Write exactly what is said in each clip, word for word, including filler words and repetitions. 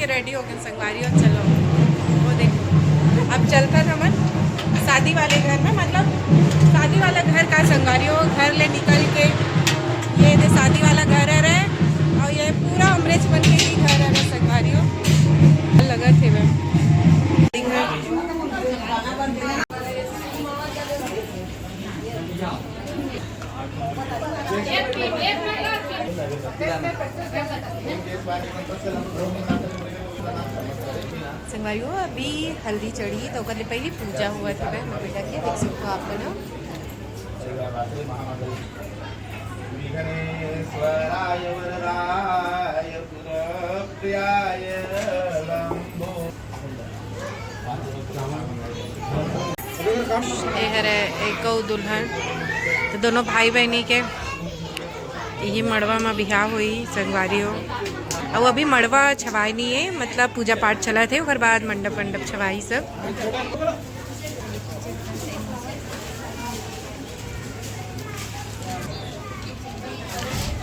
Ready हो गए संगवारी हो, चलो वो देखो, अब चलता था मन शादी वाले घर में, मतलब शादी वाला घर का संगवारी हो, घर ले निकल के ये दे शादी वाला घर है रे, और ये पूरा अमरेश बन के ही घर है रे संगवारी हो, लगा थे मैं। संगवारी हो, अभी हल्दी चढ़ी तो ओकर ले पहले पूजा हुआ था बहन बेटा के, देख सकते हो आप ना। विघ्नेश्वराय वरदाय सुरप्रियाय लंबो। ए हरे एक अउ दुल्हन, तो दोनों भाई बहनी के यही मड़वा में बिहाव हुई संगवारी हो। अउ अभी मड़वा छवाय नहीं है, मतलब पूजा पाठ चला थे, ओकर बाद मंडप वंडप छवाई सब।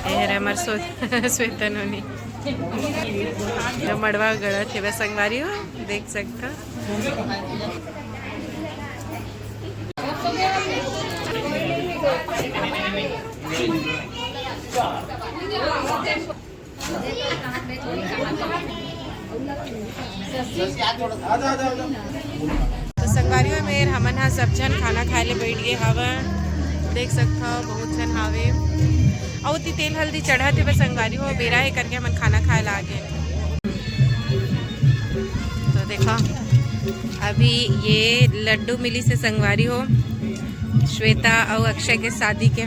ए हरे हमर सो-, श्वेता नोनी। ये मड़वा गढ़त हे बस संगवारी हो, देख सकता। तो संगवारी हो मेर हमन हा सब झन खाना खाए ले बैठ गए हवन, देख सकत हव बहुत झन हावे। अउ ओती तेल हल्दी चढ़त हे बस संगवारी हो, बेरा हे करके हमन खाना खाए ला आगे। तो देखो अभी ये लड्डू मिली से संगवारी हो, श्वेता अउ अक्षय के शादी के।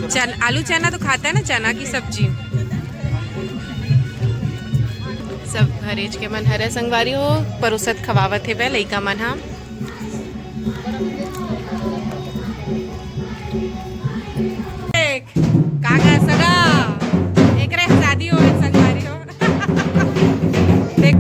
चन-, आलू चना तो खाता है ना, चना की सब्जी। सब घरेच के मन हरे संगवारी हो, परोसत खवावत हे बे लइका मन हा। देख, काका सगा, एकरे शादी हो गई संगवारी हो। देख।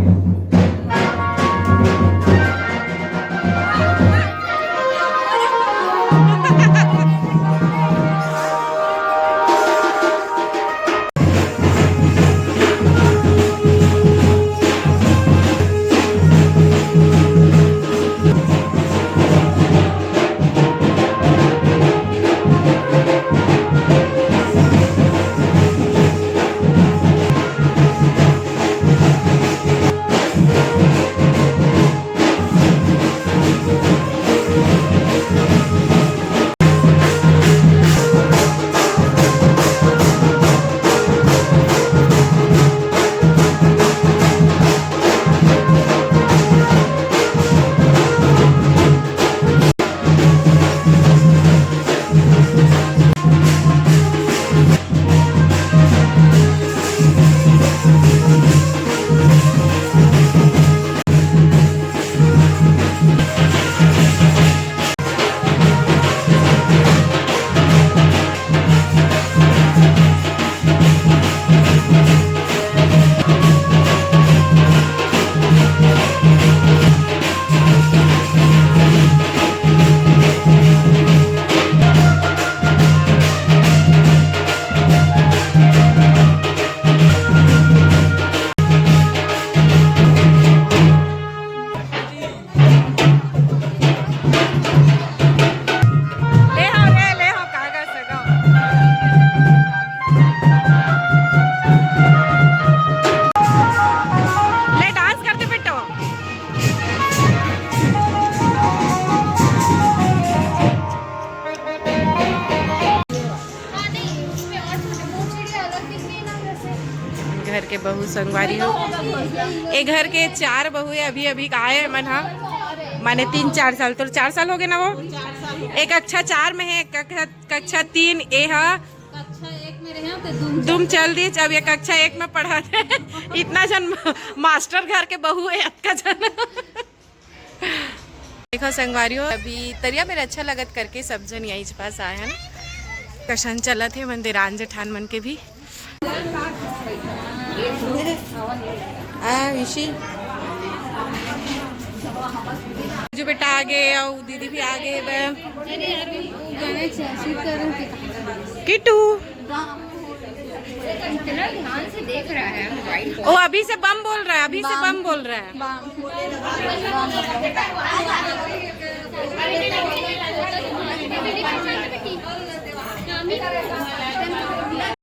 ले हो, ले, ले हो, कागज से दो। ले, डांस करते बेटो। घर के बहू संगवारी हो, ए घर के चार बहू है, अभी अभी आए हैं मन हा, माने तीन चार साल, तो चार साल हो गए ना वो। एक कक्षा चार में है, एक कक्षा, कक्षा तीन ए हा। कक्षा एक में रहे हो तो दुम दुम चल दी, अब ये कक्षा एक में पढ़ा थे। इतना जन मास्टर घर के बहू है, अतका जन। देखो संगवारी हो, अभी तरिया मेर अच्छा लगत करके सब जन यही पास आए हैं। कशन चलत हे मंदिरान जेठान मन के भी। आ, विशी। जो बेटा आगे और दीदी भी आगे बे। किटू। इतना ध्यान से देख रहा है मोबाइल। वो अभी से बम बोल रहा है, अभी से बम बोल रहा है। बम।